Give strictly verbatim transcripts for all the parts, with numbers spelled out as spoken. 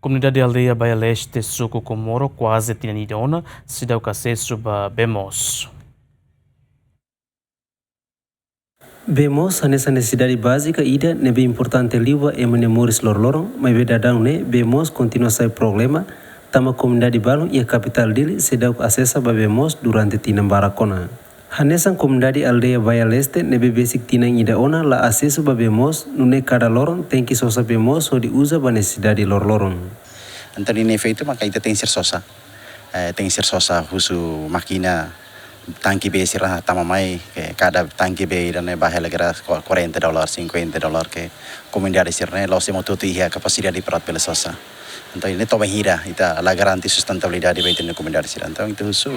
Komunidade aldeia Baia Leste, suku Comoro, kuaze tinan ida ona seidauk asesu ba bee moos. Bee moos hanesan nesesidade bázika ida ne'ebé importante liu ba ema nia moris loroloron, maibé daudaun ne'e bee moos kontinua sai problema, tanba komunidade balu iha kapitál Dili seidauk asesa ba bee moos durante tinan barak ona. Hanesan komunidade aldeia Baia Leste ne'ebé besik tinan ida ona la asesu ba bee moos, nune'e kada loron tenke sosa bee moos hodi uza ba nesesidade loroloron. Entaun, nia efeitu maka ita tenke ser sosa. Eh, tenke ser sosa husu mákina tanke bee sira tama mai, ke kada tanke bee ida-ne'e ba hela geras ko-, quarenta dólar, cinquenta dólar, ke komunidade sira-ne'e la'ós ema hotu-hotu iha kapasidade para bele sosa. Entaun, ne'e to'o bainhira ita la garante sustentabilidade ba ita-nia komunidade sira. Entaun, ita husu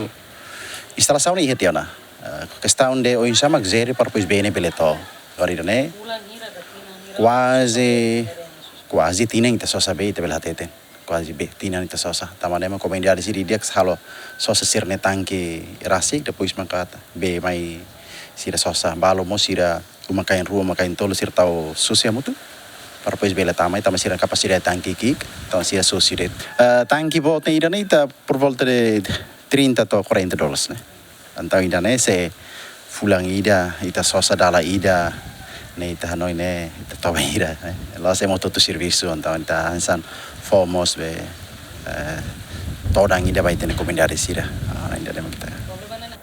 instalasaun ne'e iha tiha ona. Eh, kestaun de oinsá mak jere para depois bee ne'e bele to'o. Agora ida-ne'e kuaze, kuaze tinan ita sosa bee, ita bele hateten. Kuaze bee tinan ita sosa. Tanba ne'e mak komunidade sira di'ak halo sosa sira-nia tanke rasik, depois maka bee mai sira sosa. Balu mós sira uma-kain rua, uma-kain tolu sira tau sosa hamutuk. Para depois bele tama, tanba sira kapasidade tanke ki'ik, entaun sira sosa de'it. Eh, tanke boot ida-ne'e ita por volta de trinta to'o quarenta dólares ne'e. Entaun, ida-ne'e se fulan ida ita sosa dala ida, ne'e ita hanoin ne'e ita toba ida, ne'e. La'ós ema hotu-hotu servisu, entaun ita hanesan fó mós be, eh, todan ida ba ita-nia komunidade sira. Ah, ida-ne'e mak ita.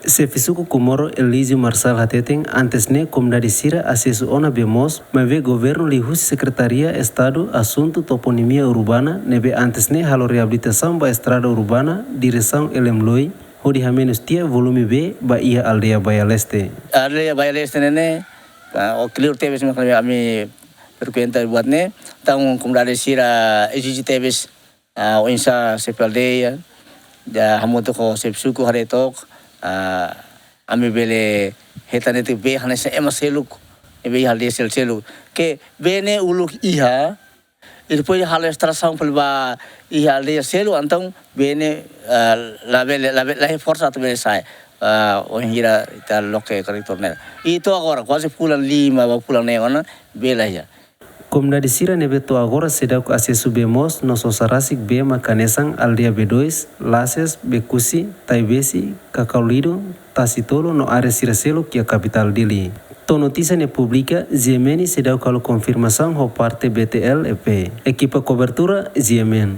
Xefe suku Comoro Elísio Marçal hateten, antes ne'e komunidade sira asesu ona bee moos, maibé governu liuhusi Sekretaria Estadu Asuntu Toponimia Urbana ne'ebé antes ne'e halo reabilitasaun ba estrada urbana diresaun Elemloi, hodi hamenus tiha volume bee ba iha aldeia Baia Leste. Aldeia Baia Leste ne'e ne'e, ah, o clear tebes mak ami frekuenta buat ne'e, entaun komunidade sira ezije tebes, ah, oinsá xefe aldeia, hamutuk ho xefe suku haree took, ah, ami bele hetan netik bee hanesan ema seluk, bee iha aldeia sel-seluk. Ke bee ne'e uluk iha, i depois halo estrasaun fali ba iha aldeia seluk, entaun bee ne'e, ah, la bele, la bele, la iha forsa atu bele sa'e, ah, wainhira ita loke kolektór ne'e. I to'o agora, kuaze fulan lima ba fulan neen ona, bee la iha. Komunidade sira ne'ebé to'o agora seidauk asesu bee moos no sosa rasik bee mak hanesan aldeia Bee Dois, Lases, Bekusi, Taibesi, Kakaulido, Tasi Tolu no área sira seluk iha kapitál Dili. To'o notísia ne'e publika, G M N seidauk halo konfirmasaun ho parte B T L e P. Ekipa kobertura, G M N.